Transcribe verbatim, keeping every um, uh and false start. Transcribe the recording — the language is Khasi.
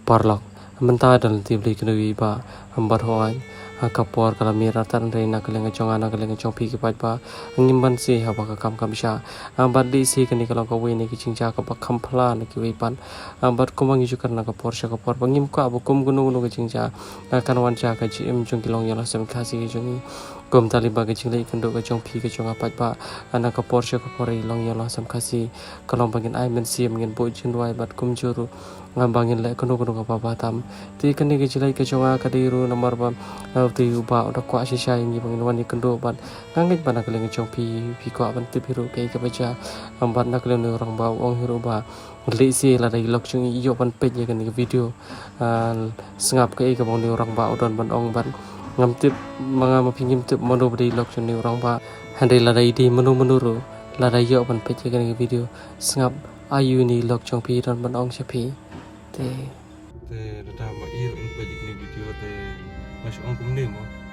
Paralok, mynta don lynti Blei kyndoh ïa i Bah, bad hooid, ha ka por ka la miet artat, hynrei na ka liang ka jong nga, na ka liang ka jong phi ki paidbah, ngim banse haba ka kam kam shah. Ah, bad dei shi kane ka long kawei na ki jingjia kaba kham phylla na kiwei pat. Ah, bad kumba ngi ju kren na ka por sha ka por, ba ngim kwah ba kum kano kano ka jingjia, ah, kan wan sha ka jingim jong ki longïalam Sem Khasi ka jong ngi. Kumta lei ba ka jingleh kynduh ka jong phi ka jong nga paidbah, ah, na ka por sha ka por, i longïalam Sem Khasi, ka long ba ngin ai mynsiem, ngin buh jingduwai bad kumjuh ruh, ah, ba ngin leh kano kano kaba bha tam. Te kane ka jingleh ka jong nga ka dei ruh namar ba, ah, te u Bah u da kwah shisha ïa ngi ba ngin wan ïakynduh bad nga ngeit ba na ka liang ka jong phi, phi kwah ban tip hi ruh kaei kaba jia. Ah, bad na ka liang une u rangbah u ong hi ruh ba lehse lada i lok jong i ïoh ban peit ïa kane ka video, ah, sngap kaei kaba une u rangbah u don ban ong bad ngam tip, ma nga ma phi ngim tip mano ba dei i lok jong une u rangbah. Hynrei lada i dei mano mano ruh, lada i ïoh ban peit ïa kane ka video, sngap aïu ine i lok jong phi i don ban ong sha phi. Te Te lada ma i ruh in peit ïa kane ka video te nga shu ong kumne mo.